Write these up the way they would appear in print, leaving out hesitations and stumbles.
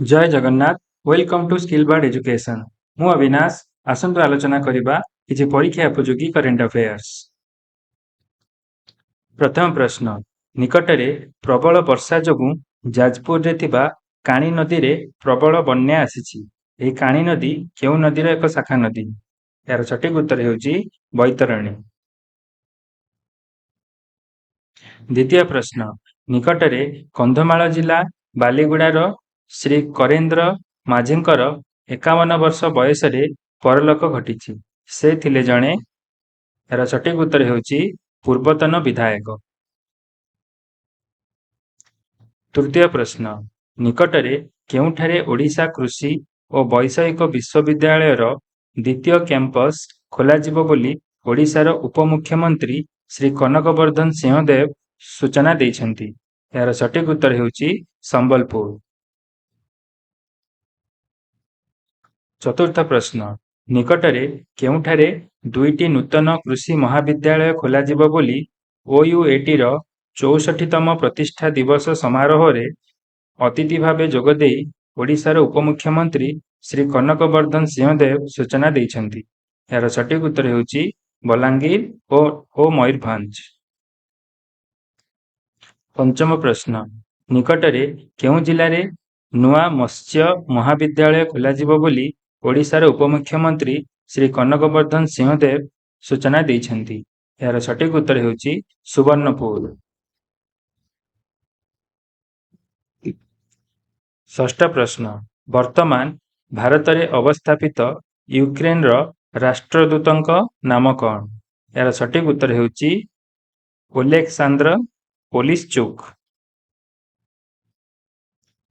Jay Jagannath. Welcome to Skill Bird Education. ମୁଁ ଅବିନାଶ। ଆସନ୍ତୁ ଆଲୋଚନା କରିବା କିଛି ପରୀକ୍ଷା ଉପଯୋଗୀ କରେଣ୍ଟ ଆଫେୟାର୍ସ। ପ୍ରଥମ ପ୍ରଶ୍ନ, ନିକଟରେ ପ୍ରବଳ ବର୍ଷା ଯୋଗୁଁ ଯାଜପୁରରେ ଥିବା କାଣୀ ନଦୀରେ ପ୍ରବଳ ବନ୍ୟା ଆସିଛି। ଏହି କାଣୀ ନଦୀ କେଉଁ ନଦୀର ଏକ ଶାଖା ନଦୀ? ଏହାର ସଠିକ ଉତ୍ତର ହେଉଛି ବୈତରଣୀ। ଦ୍ୱିତୀୟ ପ୍ରଶ୍ନ, ନିକଟରେ କନ୍ଧମାଳ ଜିଲ୍ଲା ବାଲିଗୁଡ଼ାର ଶ୍ରୀ କରେନ୍ଦ୍ର ମାଝୀଙ୍କର 51 ବର୍ଷ ବୟସରେ ପରଲୋକ ଘଟିଛି। ସେ ଥିଲେ ଜଣେ। ଏହାର ସଠିକ ଉତ୍ତର ହେଉଛି ପୂର୍ବତନ ବିଧାୟକ। ତୃତୀୟ ପ୍ରଶ୍ନ, ନିକଟରେ କେଉଁଠାରେ ଓଡ଼ିଶା କୃଷି ଓ ବୈଷୟିକ ବିଶ୍ୱବିଦ୍ୟାଳୟର ଦ୍ୱିତୀୟ କ୍ୟାମ୍ପସ ଖୋଲାଯିବ ବୋଲି ଓଡ଼ିଶାର ଉପମୁଖ୍ୟମନ୍ତ୍ରୀ ଶ୍ରୀ କନକବର୍ଦ୍ଧନ ସିଂହଦେବ ସୂଚନା ଦେଇଛନ୍ତି? ଏହାର ସଠିକ ଉତ୍ତର ହେଉଛି ସମ୍ବଲପୁର। ଚତୁର୍ଥ ପ୍ରଶ୍ନ, ନିକଟରେ କେଉଁଠାରେ ଦୁଇଟି ନୂତନ କୃଷି ମହାବିଦ୍ୟାଳୟ ଖୋଲାଯିବ ବୋଲି ଓୟୁଏଟିର 64ତମ ପ୍ରତିଷ୍ଠା ଦିବସ ସମାରୋହରେ ଅତିଥି ଭାବେ ଯୋଗଦେଇ ଓଡ଼ିଶାର ଉପମୁଖ୍ୟମନ୍ତ୍ରୀ ଶ୍ରୀ କନକବର୍ଦ୍ଧନ ସିଂହଦେବ ସୂଚନା ଦେଇଛନ୍ତି? ଏହାର ସଠିକ ଉତ୍ତର ହେଉଛି ବଲାଙ୍ଗୀର ଓ ମୟୂରଭଞ୍ଜ। ପଞ୍ଚମ ପ୍ରଶ୍ନ, ନିକଟରେ କେଉଁ ଜିଲ୍ଲାରେ ନୂଆ ମତ୍ସ୍ୟ ମହାବିଦ୍ୟାଳୟ ଖୋଲାଯିବ ବୋଲି ଓଡ଼ିଶାର ଉପମୁଖ୍ୟମନ୍ତ୍ରୀ ଶ୍ରୀ କନକବର୍ଦ୍ଧନ ସିଂହଦେବ ସୂଚନା ଦେଇଛନ୍ତି? ଏହାର ସଠିକ ଉତ୍ତର ହେଉଛି ସୁବର୍ଣ୍ଣପୁର। ଷଷ୍ଠ ପ୍ରଶ୍ନ, ବର୍ତ୍ତମାନ ଭାରତରେ ଅବସ୍ଥାପିତ ୟୁକ୍ରେନର ରାଷ୍ଟ୍ରଦୂତଙ୍କ ନାମ କଣ? ଏହାର ସଠିକ ଉତ୍ତର ହେଉଛି ଓଲେକ୍ସାନ୍ଦ୍ର ପୋଲିସଚୁକ୍।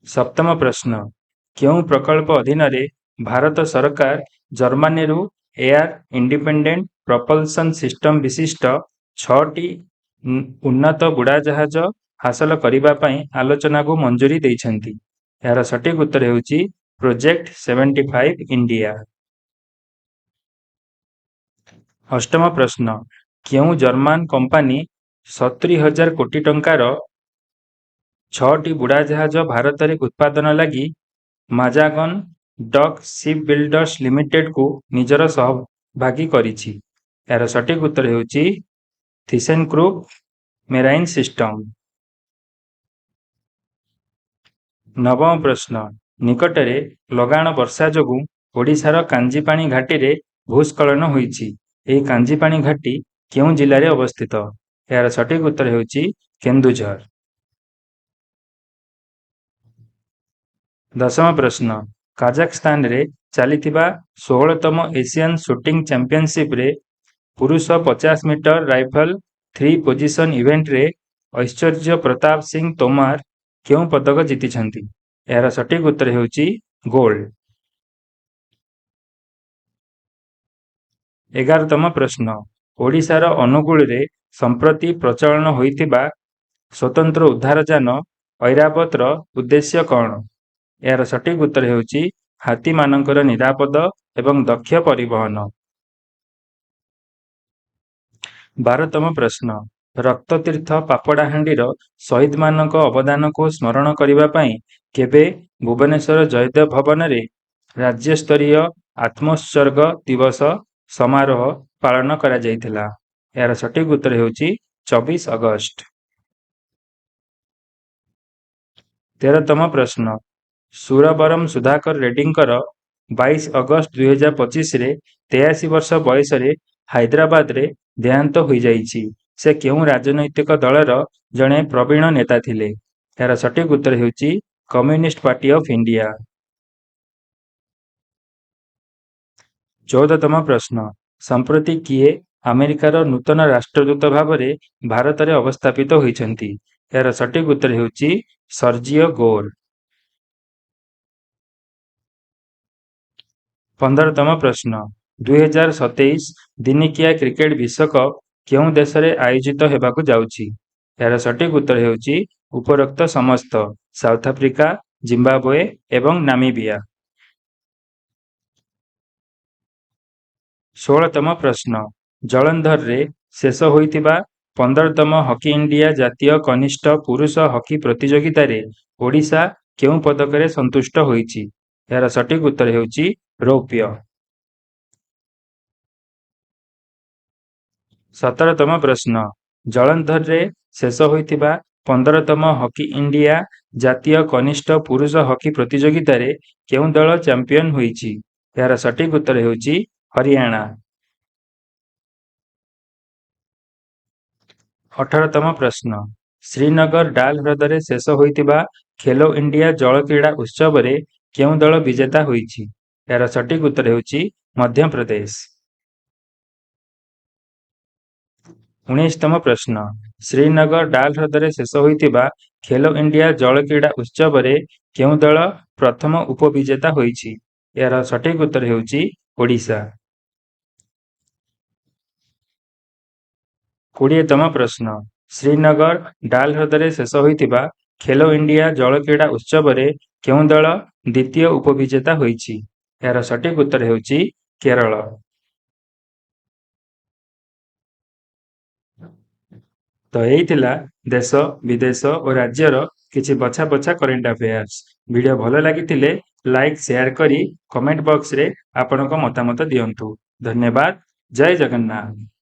ସପ୍ତମ ପ୍ରଶ୍ନ, କେଉଁ ପ୍ରକଳ୍ପ ଅଧୀନରେ ଭାରତ ସରକାର ଜର୍ମାନୀରୁ ଏୟାର ଇଣ୍ଡିପେଣ୍ଡେଣ୍ଟ ପ୍ରପଲସନ ସିଷ୍ଟମ ବିଶିଷ୍ଟ 6ଟି ଉନ୍ନତ ବୁଡ଼ାଜାହାଜ ହାସଲ କରିବା ପାଇଁ ଆଲୋଚନାକୁ ମଞ୍ଜୁରୀ ଦେଇଛନ୍ତି? ଏହାର ସଠିକ ଉତ୍ତର ହେଉଛି ପ୍ରୋଜେକ୍ଟ 75 ଇଣ୍ଡିଆ। ଅଷ୍ଟମ ପ୍ରଶ୍ନ, କେଉଁ ଜର୍ମାନ କମ୍ପାନୀ 70,000 କୋଟି ଟଙ୍କାର 6ଟି ବୁଡ଼ାଜାହାଜ ଭାରତରେ ଉତ୍ପାଦନ ଲାଗି ମାଜାଗନ ଡକ୍ ସିପ୍ ବିଲ୍ଡର୍ସ ଲିମିଟେଡକୁ ନିଜର ସହଭାଗୀ କରିଛି? ଏହାର ସଠିକ ଉତ୍ତର ହେଉଛି ଥିସେନକ୍ରୁପ୍ ମେରାଇନ୍ ସିଷ୍ଟମ। ନବମ ପ୍ରଶ୍ନ, ନିକଟରେ ଲଗାଣ ବର୍ଷା ଯୋଗୁଁ ଓଡ଼ିଶାର କାଞ୍ଜିପାଣି ଘାଟିରେ ଭୂସ୍ଖଳନ ହୋଇଛି। ଏହି କାଞ୍ଜିପାଣି ଘାଟି କେଉଁ ଜିଲ୍ଲାରେ ଅବସ୍ଥିତ? ଏହାର ସଠିକ ଉତ୍ତର ହେଉଛି କେନ୍ଦୁଝର। ଦଶମ ପ୍ରଶ୍ନ, କାଜାଖସ୍ତାନରେ ଚାଲିଥିବା 16ତମ ଏସିଆନ ସୁଟିଂ ଚାମ୍ପିଅନସିପରେ ପୁରୁଷ 50 ମିଟର ରାଇଫଲ 3 ପୋଜିସନ ଇଭେଣ୍ଟରେ ଐଶ୍ୱର୍ଯ୍ୟ ପ୍ରତାପ ସିଂ ତୋମାର କେଉଁ ପଦକ ଜିତିଛନ୍ତି? ଏହାର ସଠିକ ଉତ୍ତର ହେଉଛି ଗୋଲ୍ଡ। 11ତମ ପ୍ରଶ୍ନ, ଓଡ଼ିଶାର ଅନୁଗୁଳରେ ସମ୍ପ୍ରତି ପ୍ରଚଳନ ହୋଇଥିବା ସ୍ୱତନ୍ତ୍ର ଉଦ୍ଧାର ଯାନ ଐରାବତର ଉଦ୍ଦେଶ୍ୟ କଣ? ଏହାର ସଠିକ ଉତ୍ତର ହେଉଛି ହାତୀମାନଙ୍କର ନିରାପଦ ଏବଂ ଦକ୍ଷ ପରିବହନ। 12ତମ ପ୍ରଶ୍ନ, ରକ୍ତତୀର୍ଥ ପାପଡ଼ାହାଣ୍ଡିର ଶହୀଦମାନଙ୍କ ଅବଦାନକୁ ସ୍ମରଣ କରିବା ପାଇଁ କେବେ ଭୁବନେଶ୍ୱର ଜୟଦେବ ଭବନରେ ରାଜ୍ୟସ୍ତରୀୟ ଆତ୍ମୋତ୍ସର୍ଗ ଦିବସ ସମାରୋହ ପାଳନ କରାଯାଇଥିଲା? ଏହାର ସଠିକ ଉତ୍ତର ହେଉଛି 24 ଅଗଷ୍ଟ। 13ତମ ପ୍ରଶ୍ନ, ସୁରବରମ ସୁଧାକର ରେଡ୍ଡୀଙ୍କର 22 ଅଗଷ୍ଟ 2025ରେ 83 ବର୍ଷ ବୟସରେ ହାଇଦ୍ରାବାଦରେ ଦେହାନ୍ତ ହୋଇଯାଇଛି। ସେ କେଉଁ ରାଜନୈତିକ ଦଳର ଜଣେ ପ୍ରବୀଣ ନେତା ଥିଲେ? ଏହାର ସଠିକ ଉତ୍ତର ହେଉଛି କମ୍ୟୁନିଷ୍ଟ ପାର୍ଟି ଅଫ ଇଣ୍ଡିଆ। 14ତମ ପ୍ରଶ୍ନ, ସମ୍ପ୍ରତି କିଏ ଆମେରିକାର ନୂତନ ରାଷ୍ଟ୍ରଦୂତ ଭାବରେ ଭାରତରେ ଅବସ୍ଥାପିତ ହୋଇଛନ୍ତି? ଏହାର ସଠିକ ଉତ୍ତର ହେଉଛି ସର୍ଜିଓ ଗୋର। 15ତମ ପ୍ରଶ୍ନ, 2027 ଦିନିକିଆ କ୍ରିକେଟ ବିଶ୍ୱକପ କେଉଁ ଦେଶରେ ଆୟୋଜିତ ହେବାକୁ ଯାଉଛି? ଏହାର ସଠିକ ଉତ୍ତର ହେଉଛି ଉପରୋକ୍ତ ସମସ୍ତ, ସାଉଥ ଆଫ୍ରିକା, ଜିମ୍ବାବୁଏ ଏବଂ ନାମିବିଆ। 16ତମ ପ୍ରଶ୍ନ, ଜଳନ୍ଧରରେ ଶେଷ ହୋଇଥିବା 15ତମ ହକି ଇଣ୍ଡିଆ ଜାତୀୟ କନିଷ୍ଠ ପୁରୁଷ ହକି ପ୍ରତିଯୋଗିତାରେ ଓଡ଼ିଶା କେଉଁ ପଦକରେ ସନ୍ତୁଷ୍ଟ ହୋଇଛି? ଏହାର ସଠିକ୍ ଉତ୍ତର ହେଉଛି ରୌପ୍ୟ। 17ତମ ପ୍ରଶ୍ନ, ଜଳନ୍ଧରରେ ଶେଷ ହୋଇଥିବା 15ତମ ହକି ଇଣ୍ଡିଆ ଜାତୀୟ କନିଷ୍ଠ ପୁରୁଷ ହକି ପ୍ରତିଯୋଗିତାରେ କେଉଁ ଦଳ ଚାମ୍ପିଅନ୍ ହୋଇଛି? ଏହାର ସଠିକ୍ ଉତ୍ତର ହେଉଛି ହରିୟାଣା। 18ତମ ପ୍ରଶ୍ନ, ଶ୍ରୀନଗର ଡାଲ ହ୍ରଦରେ ଶେଷ ହୋଇଥିବା ଖେଲୋ ଇଣ୍ଡିଆ ଜଳ କ୍ରୀଡ଼ା ଉତ୍ସବରେ କେଉଁ ଦଳ ବିଜେତା ହୋଇଛି? ଏହାର ସଠିକ୍ ଉତ୍ତର ହେଉଛି ମଧ୍ୟପ୍ରଦେଶ। 19ତମ ପ୍ରଶ୍ନ, ଶ୍ରୀନଗର ଡାଲ ହ୍ରଦରେ ଶେଷ ହୋଇଥିବା ଖେଲୋ ଇଣ୍ଡିଆ ଜଳ କ୍ରୀଡ଼ା ଉତ୍ସବରେ କେଉଁ ଦଳ ପ୍ରଥମ ଉପବିଜେତା ହୋଇଛି? ଏହାର ସଠିକ୍ ଉତ୍ତର ହେଉଛି ଓଡ଼ିଶା। 20ତମ ପ୍ରଶ୍ନ, ଶ୍ରୀନଗର ଡାଲ ହ୍ରଦରେ ଶେଷ ହୋଇଥିବା ଖେଲୋ ଇଣ୍ଡିଆ ଜଳ କ୍ରୀଡ଼ା ଉତ୍ସବରେ କେଉଁ ଦଳ ଦ୍ୱିତୀୟ ଉପବିଜେତା ହୋଇଛି? ଏହାର ସଠିକ୍ ଉତ୍ତର ହେଉଛି କେରଳ। ତ ଏଇ ଥିଲା ଦେଶ, ବିଦେଶ ଓ ରାଜ୍ୟର କିଛି ବଛା ବଛା କରେଣ୍ଟ ଆଫେୟାର୍ସ। ଭିଡ଼ିଓ ଭଲ ଲାଗିଥିଲେ ଲାଇକ୍, ସେୟାର କରି କମେଣ୍ଟ ବକ୍ସରେ ଆପଣଙ୍କ ମତାମତ ଦିଅନ୍ତୁ। ଧନ୍ୟବାଦ। ଜୟ ଜଗନ୍ନାଥ।